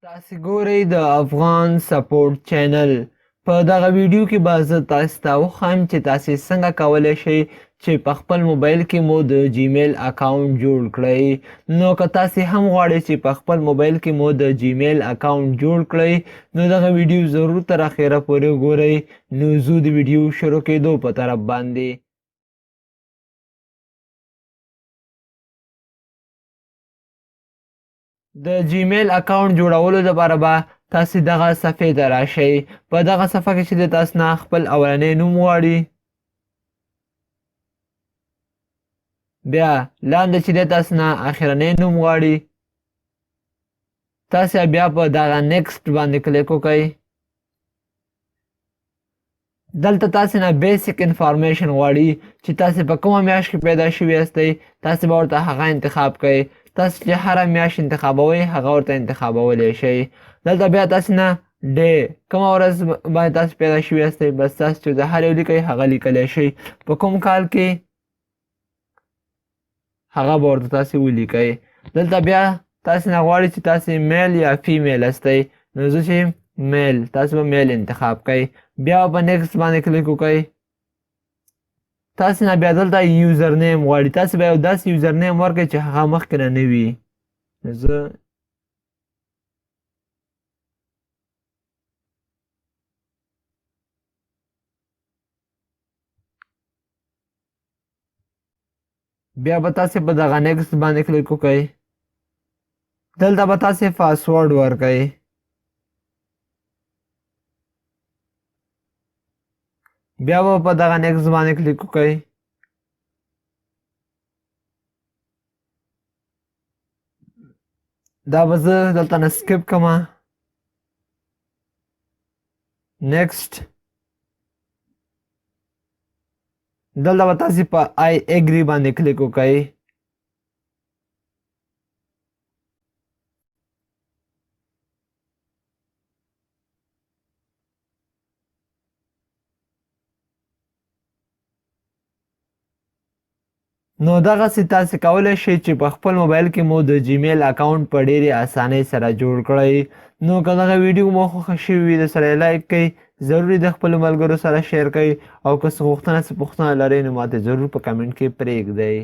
تاسې ګورئ د افغان سپورټ چینل. په دغه ویډیو کې به زه تاسې ته وښایم چې تاسې څنګه کولی شئ چې په خپل موبایل کې مو د جیمیل اکاونټ جوړ کړئ. نو که تاسې هم غواړئ چې په خپل موبایل کې مو د جیمیل اکاونټ جوړ کړئ، نو دغه ویډیو ضرور تر اخره پورې وګورئ. نو ځو د ویډیو شروع کېدو په طرف باندې. د جیمیل اکاونټ جوړولو لپاره به تاسې دغه صفحې ته راشئ. په دغه صفحه کې چې د تاسو نه خپل اولنی نوم غواړي، بیا لاندې چې د تاسو نه اخرنی نوم غواړي، تاسې بیا په دغه نیکسټ باندې کلیک وکړئ. دلته تاسې نه بیسیک انفارمیشن غواړي چې تاسې په کومه میاشت کې پیدا شوي یاستئ، تاسې به ورته هغه انتخاب کړئ. تاسې چې هره میاشت انتخابوئ هغه ورته انتخابولی شئ. دلته بیا تاسې نه ډی کومه ورځ باندې تاسې پیدا شوي یاستئ، بس تاسې چې هر یو لیکئ هغه لیکلی شئ. په کوم کال کې هغه به ورته تاسې ولیکئ. دلته بیا تاسې نه غواړي چې تاسې میل یا فیمیل یاستئ، نو زه چې میل، تاسې به میل انتخاب کړئ. بیا په نیکسټ باندې کلیک وکړئ. تاسې نه بیا دلته یوزر نیم غواړي، تاسې به یو داسې یوزر نیم ورکړئ چې هغه مخکې نه نه وي. نو زه بیا به تاسې په دغه نیکسټ باندې کلیک وکړئ. دلته به تاسې پاسورډ ورکړئ. بیا به په دغه نیکسټ باندې کلیک وکړئ. دا به زه دلته نه سکیپ کړم. نیکسټ، دلته به تاسې په آی اګری باندې کلیک وکړئ. نو دغسې تاسې کولی شئ چې په خپل موبایل کې مو د جیمیل اکاونټ په ډېرې اسانۍ سره جوړ کړئ. نو که دغه ویډیو مو خوښه شوې وي د سره لایک کړئ، ضرور د خپلو ملګرو سره شیر کړئ، او که څه غوښتنه څه پوښتنه لرئ نو ماته ضرور په کمنټ کې پرېږدئ.